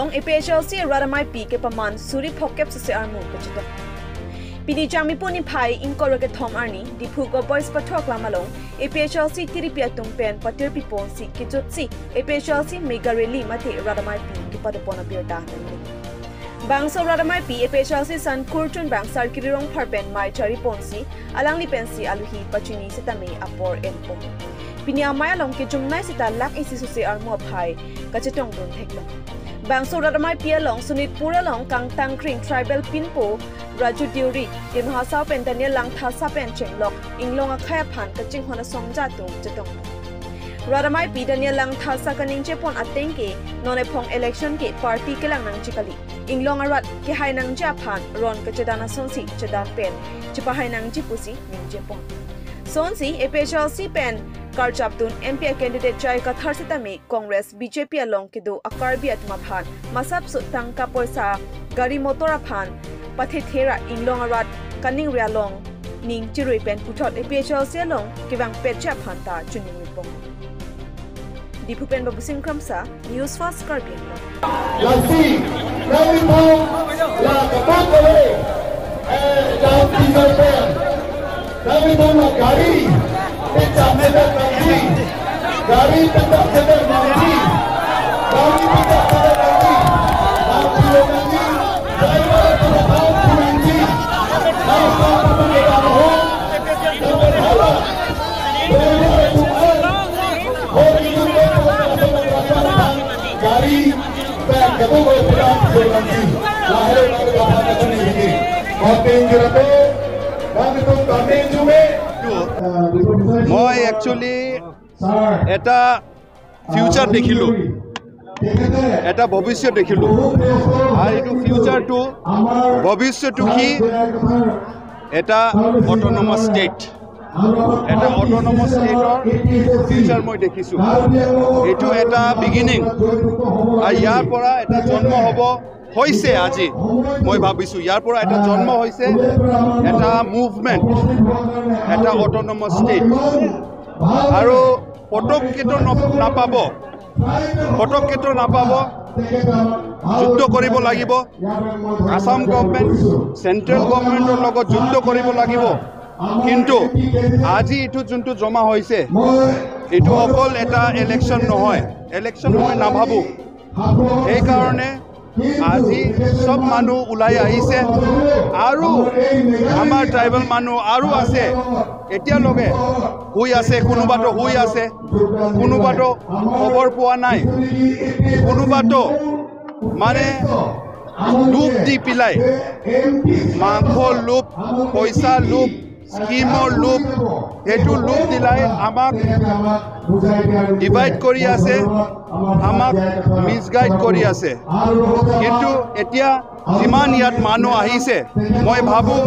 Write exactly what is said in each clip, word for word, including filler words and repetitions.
Along A P H L C rat ameipi kepaman suri phokep sose armu kachetong. Pini Jangmipo niphai ingkoi ra kethom arni Diphu Govt Boys Pathak Lam along A P H L C tiripi atum pen patirpi ponsi kejutsi A P H L C mega rally mate rat ameipi kepadopon abirta nangli. Bangso rat ameipi A P H L C San Kurchun Bangsar Kiri Rongphar pen mei chari ponsi alangli pensi alohi pachini setame apor enpon. Pini amei along kejumnei seta lakh isi sose armu aphai kachetongdun theklong. Bangso rat ameipi along Sonitpur along Kangtangkring Tribal Pinpo Raju Deuri, Dima Hasao pen Daniel Langthasa pen chenglok inglong akhei aphan kachinghon asongja atum chetong. Rat ameipi Daniel Langthasa kaningje pon ateng ke non ephong election ke party kelang nangji kali. Inglong arat kehai nangji aphan ron kachedan asonsi chedan pen chepahai nangji pusi ningje pon. Sonsi A P H L C pen karjapdun M P a candidate J I Kathar setame Congress B J P along kedo a Karbi atum aphan masap sut tangka poisa gari motor aphan pathethe ra inglong arat kaningri along ning chirui pen puthot A P H L C along kevang petji aphan ta choningri pon. Diphu pen Babusing Kramsa, News Fast Karbi Anglong. Lasi, kami pun, la kapag kami, eh, dalam tinggal pen. Kami pun gari, pecah meter nanti. Gari pecah meter nanti. Gari pecah meter nanti. Nanti lo nanti. Driver pun tahu pun nanti. Driver pun kita tahu. Driver pun tahu. মই একচুৱেলি এটা ফিউচাৰ দেখিলোঁ, এটা ভৱিষ্যত দেখিলোঁ। আৰু এইটো ফিউচাৰটো, ভৱিষ্যতটো কি? এটা অট'নমাছ ষ্টেট, এটা অট'নমাছ ষ্টেটৰ ফিউচাৰ মই দেখিছোঁ। এইটো এটা বিগিনিং, আৰু ইয়াৰ পৰা এটা জন্ম হ'ব, হৈছে আজি। মই ভাবিছোঁ ইয়াৰ পৰা এটা জন্ম হৈছে, এটা মুভমেণ্ট, এটা অট'নমাছ ষ্টেট। আৰু পটককেতো ন-, নাপাব, পটককেতো নাপাব। যুদ্ধ কৰিব লাগিব। আছাম গভৰ্ণমেণ্ট, চেণ্ট্ৰেল গভৰ্ণমেণ্টৰ লগত যুদ্ধ কৰিব লাগিব। কিন্তু আজি এইটো যোনটো জমা হৈছে, এইটো অকল এটা ইলেকশ্যন নহয়, ইলেকশ্যন মই নাভাবোঁ। সেইকাৰণে আজি চব মানুহ ওলাই আহিছে আৰু আমাৰ ট্ৰাইবেল মানুহ আৰু আছে, এতিয়ালৈকে শুই আছে, কোনোবাতো শুই আছে, কোনোবাতো খবৰ পোৱা নাই, কোনোবাতো মানে লোভ দি পেলাই, মাংসৰ লোভ, পইচা লোভ, স্কিমৰ লোভ, সেইটো লোভ দিলাই আমাক ডিভাইড কৰি আছে, আমাক মিছগাইড কৰি আছে। কিন্তু এতিয়া যিমান ইয়াত মানুহ আহিছে, মই ভাবোঁ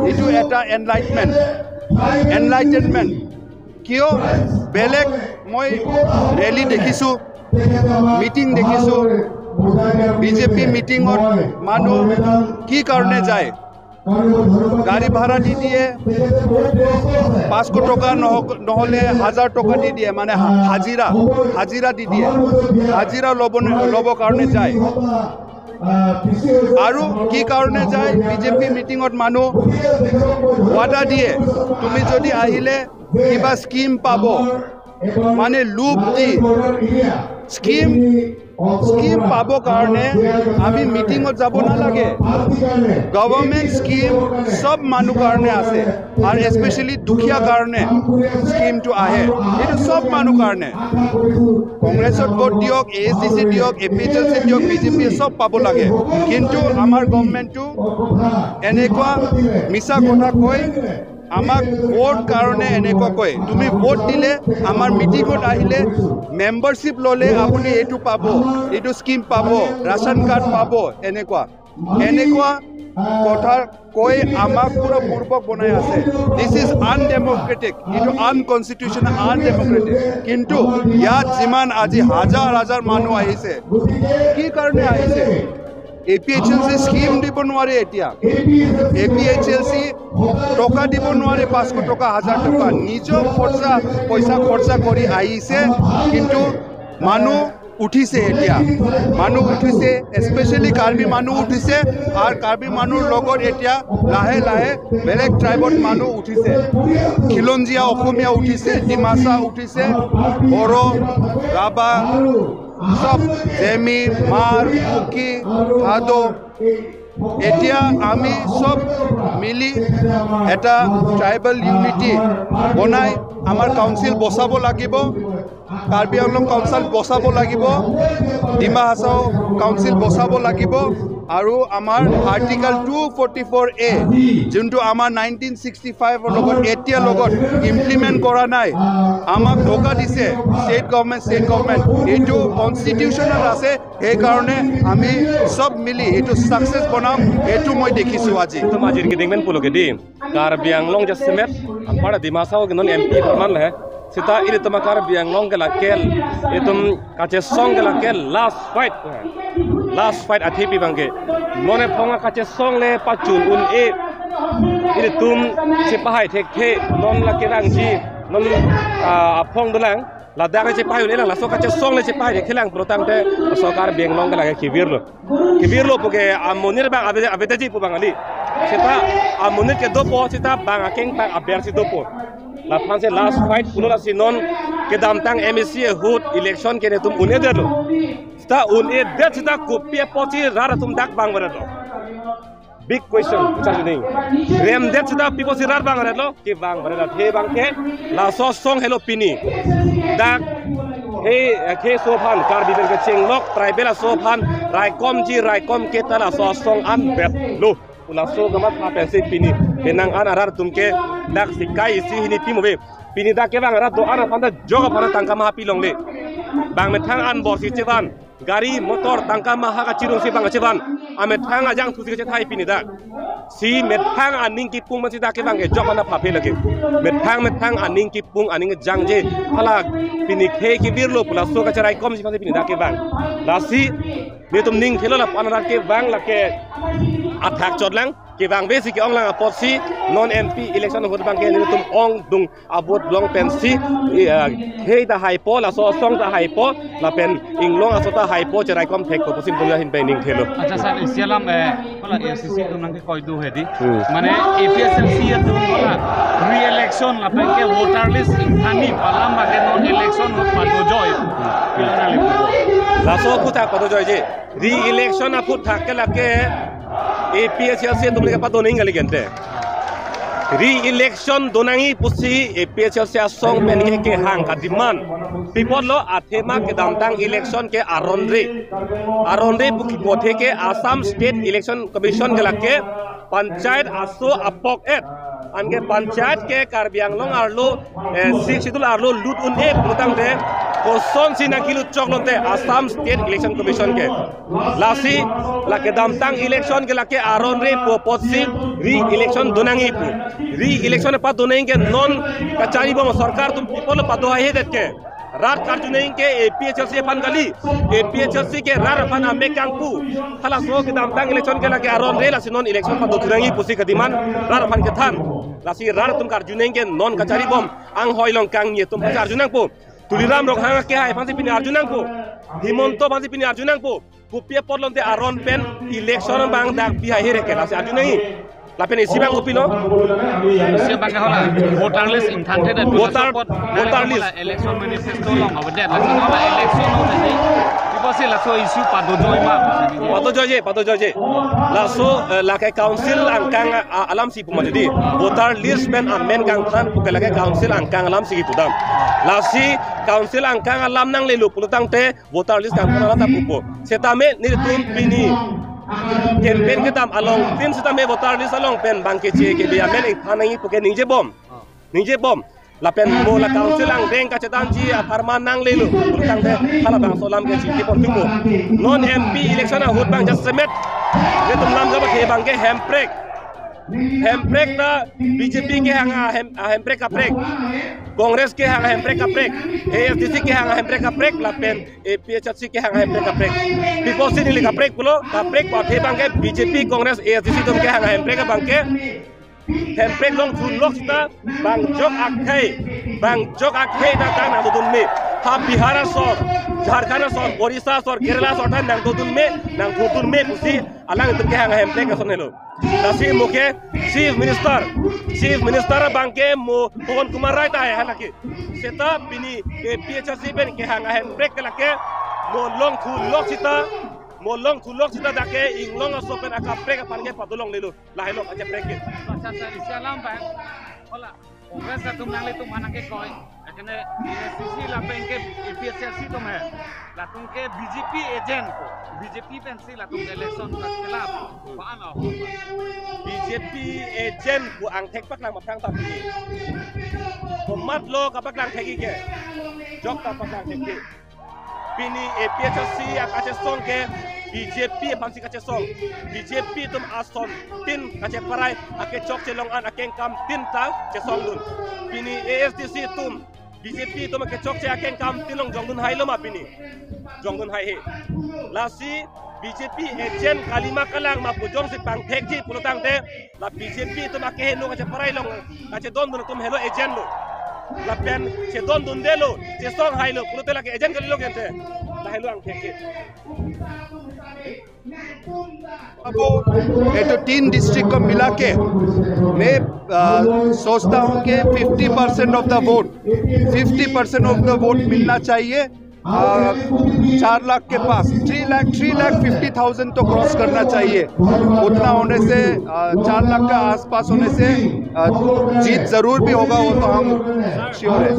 এইটো এটা এনলাইটমেণ্ট, এনলাইটেনমেণ্ট। কিয় বেলেগ মই ৰেলী দেখিছোঁ, মিটিং দেখিছোঁ, বিজেপি মিটিঙত মানুহ কি কাৰণে যায়? গাড়ী ভাড়া দি দিয়ে, পাঁচশ টকা নহ-, নহ'লে হাজাৰ টকা দি দিয়ে, মানে হা-, হাজিৰা, হাজিৰা দি দিয়ে, হাজিৰা ল'ব, ল'ব কাৰণে যায়। আৰু কি কাৰণে যায়? বিজেপি মিটিঙত মানুহ ৱাদা দিয়ে, তুমি যদি আহিলে কিবা স্কিম পাব, মানে লোভ দি স্কিম, স্কিম পাব কাৰণে আমি মিটিঙত যাব নালাগে। গভৰ্ণমেণ্ট স্কিম চব মানুহ কাৰণে আছে আৰু স্পেচিয়েলি দুখীয়া কাৰণে স্কিমটো আহে, এইটো চব মানুহ কাৰণে। কংগ্ৰেছত ভোট দিয়ক, এ এছ ডি চি দিয়ক, এ পি এইচ এল চি দিয়ক, বি জে পিয়ে চব পাব লাগে। কিন্তু আমাৰ গভৰ্ণমেণ্টটো এনেকুৱা মিছা কথা কয়, আমাক ভোট কাৰণে এনেকুৱা কয়। তুমি ভোট দিলে, আমাৰ মিটিঙত আহিলে, মেম্বাৰশ্বিপ ল'লে আপুনি এইটো পাব, এইটো স্কিম পাব, ৰেচন কাৰ্ড পাব, এনেকুৱা, এনেকুৱা কথা কৈ আমাক পুৰা বুৰ্বক বনাই আছে। This is undemocratic, এইটো আনকনষ্টিটিউচনেল, আনডেমক্ৰেটিক। কিন্তু ইয়াত যিমান আজি হাজাৰ হাজাৰ মানুহ আহিছে, কি কাৰণে আহিছে? এ পি এইচ এল চি স্কিম দিব নোৱাৰে এতিয়া, এ পি এইচ এল চি টকা দিব নোৱাৰে, পাঁচশ টকা, হাজাৰ টকা, নিজৰ খৰচা, পইচা খৰচা কৰি আহিছে। কিন্তু মানুহ উঠিছে এতিয়া। মানুহ উঠিছে, especially কাৰ্বি মানুহ উঠিছে, আৰু কাৰ্বি মানুহৰ লগত এতিয়া লাহে লাহে বেলেগ ট্ৰাইবৰ মানুহ উঠিছে। খিলঞ্জীয়া অসমীয়া উঠিছে, ডিমাচা উঠিছে, বড়ো, ৰাভা, সব, জেমি, মাৰ, কুকি, হাদো। এতিয়া আমি সব মিলি এটা ট্ৰাইবেল ইউনিটি বনাই আমাৰ কাউন্সিল বচাব লাগিব। কাৰ্বি আংলং কাউন্সিল বচাব লাগিব, ডিমা হাছাও কাউন্সিল বচাব লাগিব, আৰু আমাৰ আৰ্টিকল টু ফৰ্টি ফ'ৰ এ, যোনটো আমাৰ নাইনটিন ছিক্সটি ফাইভৰ লগত, এতিয়াৰ লগত ইমপ্লিমেণ্ট কৰা নাই, আমাক ধোকা দিছে ষ্টেট গভৰ্ণমেণ্ট, ষ্টেট গভৰ্ণমেণ্ট। এইটো কনষ্টিটিউশ্যনত আছে, সেইকাৰণে আমি সব মিলি এইটো ছাকচেছ বনাম, এইটো মই দেখিছোঁ আজি। Itum ajir keding pen pulo ke di. Karbi Anglong jasemet, apar Dima Hasao ke non M P forman le. Seta ilitum Karbi Anglong ke lake, itum kachesong ke lake last fight. Last fight athepi abang ke. Non ephong kachesong le pachun un-e. Ilitum chepahai thekthe, non lake rangji, non, ah, aphong dolang. Ladak le chepahai un-e lang, laso kachesong le chepahai thekthe lang pulotangte, laso Karbi Anglong ke lake kevirlo. Kevirlo puke amonit abang ave, avedaji pu abang kali. Seta amonit ke dopo, seta bang akeng bang aber si dopo. Laphan si last fight pulo, lasi non kedamtang M A C ahut election ke netum un-edetlo. Seta un-edet seta kopi apotsi rat atum dak vangvedetlo. Big question, char ning. Remdet seta pi apotsi rat vangvedetlo, kevangvedet athe abang ke laso asong helo pini. Dak he, he aso aphan, Karbi pen kechenglok tribal aso aphan raikomji, raikom ke ta laso asong an vetlo. Laso kamatha pensi pini penang an arat atum ke dak sikai isi hini pi mo ave. Pini dak kevang rat do-an aphan ta jok aphan tangka maha pi longle. Bang methang anbor si chevan, gari motor tangka maha kachirung si bang chevan. Amethang ajangthu si kachethai pini dak. Si methang aning kipung man si dak kevang ke jok mana phaphe lake. Methang methang aning kipung, aning jangje. Hala pini khei kevirlo pu laso kacharaikomji aphan si pini dak kevang. Lasi netum ning thelo, lapu-an arat kevang lake athak chotlang, kevangve si ke-onglang apotsi non M P election ahut abang ke netum ongdung a-vote long pensi, i, ah, khei ta haipo, laso asong ta haipo, lapen inglong aso ta haipo, cheraikom thekpo pusi netum ahin pen ning thelo. Acha sir, isi alam, eh, hala A I C C atum nangkekoi do he di. Hmm. Mane A P H L C atum hala re-election lapen ke voter list ingthan-i pu alam abang ke non election ahut padojoi. Pilo nangli pu. Laso aphuthak padojoije. Re-election aphuthak ke lake A P H L C atum le kepadonang kali gente. Re-election donangji pusi A P H L C asong pen ke kehang ka-demand. Pi apotlo, athema kedamtang election ke aron-re. Aron-re pu kipothe ke Assam State Election Commission ke lake panchayat aso apok et. Anke panchayat ke Karbi Anglong arlo, eh, Sixth Schedule arlo lut un-e pulotangte, kosonsi nangkelut choklo te Assam State Election Commission ke. Lasi, lake damtang election ke lake aron-re pu apotsi re-election donangji pu. Re-election padonangji ke non kacharibom, sorkar atum pi apotlo pado haihedet ke. Rat karjunangji ke A P H L C aphan kali. A P H L C ke rat aphan amek kangpu. Halaso kedamtang election ke lake aron-re, lasi non election padonangji pusi ka-demand rat aphan kethan. Lasi rat atum karjunangji ke non kacharibom, anghoi along kangni atum aphan arjunangpo. Tuliram Ronghang akehai aphansi pini arjunangpo. Himanta aphansi pini arjunangpo. Kopi apotlo te aron pen election abang dak bihaihe ke, lasi arjunangji. Lapen isi abang kopilo? Isi abang ke hala voter list ingthan-thedet. Voter, laso apot voter list. Hala election manifesto along avedet. Lasi hala election along tadi, pi apotsi laso issue padojoi ma? Padojoije, padojoije. Laso, eh, lake council angkang a, alamsi pu mati di. Voter list pen amen kangthan pu ke lake council angkang alamsi kipudam. Lasi council angkang alam nanglelo pulotangte voter list kangthan alam ta pupo. Setame nelitum pini campaign kedam along pen setame voter list along pen bang keche kebe amen ingthan nangji pu ke ningjebom. Ningjebom. Lapen mo la council angdeng kachedamji apharman nanglelo pulotangte halabangso alam ke chingki pon thupo. Non M P election ahut abang jasemet netum lam jaba ke abang ke hemprek. Hemprek ta B J P kehang ahem, ahemprek kaprek. Congress kehang ahemprek kaprek. A S D C kehang ahemprek kaprek lapen A P H L C kehang ahemprek kaprek. Pi apotsi neli kaprek pulo, kaprek pu athe abang ke B J P, Congress, A S D C atum kehang ahemprek abang ke Hemprek longthu lok sita bang jok akhei, bang jok akhei ta ta nangdodun me. Ha Bihar asor, Jharkhand asor, Orissa asor, Kerala asor ta nangdodun me, nangthurdun me pusi alangtum kehang ahemprek ason helo. Lasi mo ke Chief Minister, Chief Minister abang ke mo Pawan Kumar Rai ta hai halake. Seta pini A P H L C pen kehang ahemprek ke lake mo longthu lok sita, mo longthu lok sita dak ke inglong aso pen akaprek aphan ke padolonglelo. Lahelo kacheprek ke. Accha, accha, isi alam abang. Hola, Congress atum nanglitum aphan nangkekoi. Ekene A I C C lapen ke A P H L C atum he. Latum ke B J P agent ko. B J P pensi latum election ta kelap. Ko-an lo. B J P agent ko angthek paklang aphrang ta pini. Komatlo kapaklang thekji ke. Jok ta paklang thekji. Pini A P H L C akachesong ke B J P aphansi kachesong. B J P atum asontin kacheparai akechokche along an akengkam tin ta chesongdun. Pini A S D C atum B J P atum akechokche akengkam tin along jongdun hailo ma pini. Jongdun haihe. Lasi B J P agent kalima kalang ma pu jongsi pangthekji pulotangte la B J P atum akeheno kacheparai along kachedondun atum helo agent lo. Lapen chedondundelo, chesong hailo pulote lake agent kalilo gente. Lahelo angthek ke. ये तो तीन डिस्ट्रिक्ट को मिला के मैं अ, सोचता हूँ कि fifty percent of the vote, fifty percent of the vote मिलना चाहिए। अ, चार लाख के पास, three lakh, three lakh fifty thousand तो क्रॉस करना चाहिए। उतना होने से, अ, चार लाख के आसपास होने से, अ, जीत जरूर भी होगा, वो तो हम श्योर है।